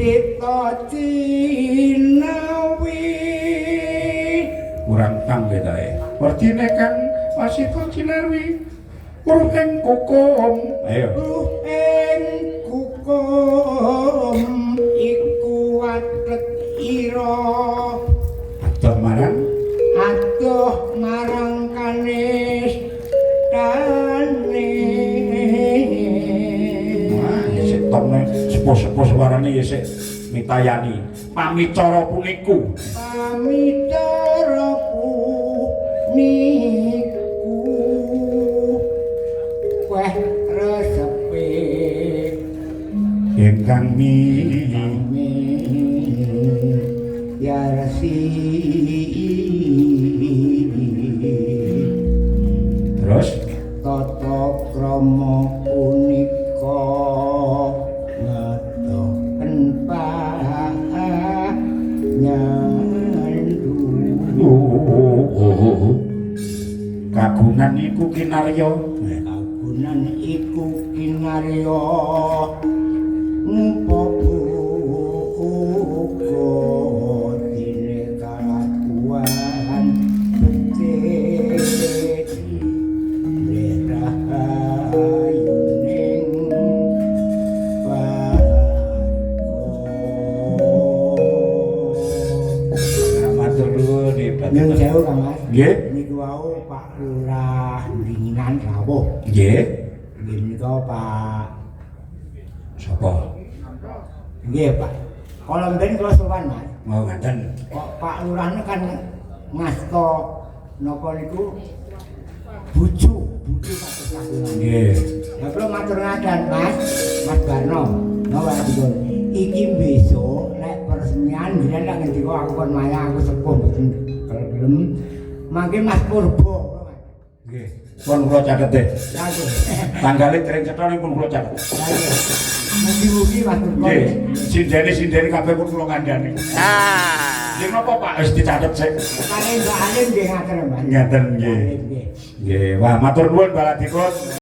Sita Cinawi. Kurang tang ketoke. Werdine kang Wasita Cinarwi weruh ing kukum. Ayo. Weruh ing kukum iku atlet ira. Adoh marang adoh marang kanistane. Wah, ya sik tomne sepuh-sepuh suarane ya sik mitayani. Pamicara puniku. Pamicara puniku weh resepe ingkang mi ya resi. Terus tata krama punika ngetoken panyandu. Kagungan iku kinarya. Kagunan iku kinarya ngupabuka dene kalakuan becik rahayuning warga. Matur nuwun hebat. Nyuwun sewu Kang Mas. Nggih. Niku wau Pak Lurah Wringinan rawuh. Nggih. Nggih menika Pak Sapa? Nggih Pak. Kala mben kula sowan Mas. Oh, ngaten. Kok Pak Lurah kan ngasta napa niku bucu, bucu kados kagungan. Nggih. Lah kula matur ngadan Mas, Mas Barno. Napa dipun? Iki besok nek peresmian jenengan lak ngendika aku kon mayang aku sepuh mboten gelem. Mangke Mas Purbo. Nggih. Pun kula catet deh. Lah nggih. Tanggale dereng cetha pun kula catet. Lah nggih. Mugi-mugi Mas Purbo. Nggih. Sindene-sindene kabeh pun kula kandhani. Ah. Nggih napa Pak wis dicatet sik. Kale Mbak Alim nggih ngaten Mas. Ngaten nggih. Nggih. Nggih, wah matur nuwun baladipun.